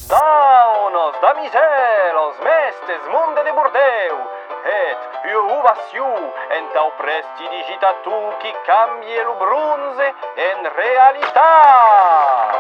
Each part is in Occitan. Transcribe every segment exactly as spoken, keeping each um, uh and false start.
Daunas, damisèlas, mèstes, monde de Bordèu, hètz ua ovacion entau prestidigitator qui cambie lo bronze en realitat!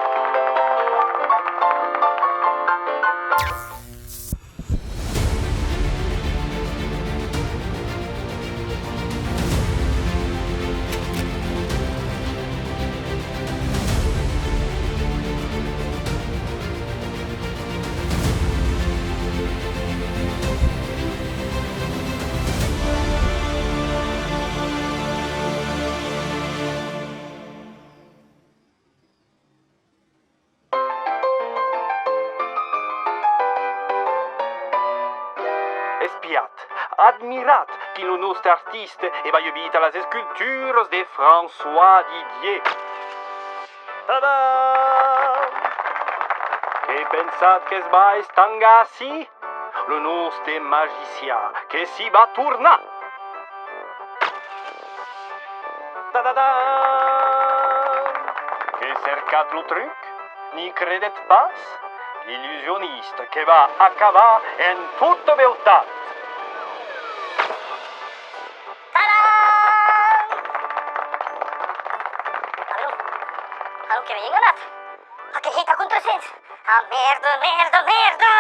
Espiatz, admiratz quin lo nòste artista e balha vita las esculturas de François Didier. Tada! Que pensatz qu'es bais tanga ací? Lo nòste magician que s'i va tornar! Ta-da-da! Que cercatz lo truc? N'i credetz pas? L'illusionista que va acabar en tota beutat! Tada! Alon, alon que m'ei enganat! A que hèt a contrasens! A mèrda, mèrda, mèrda!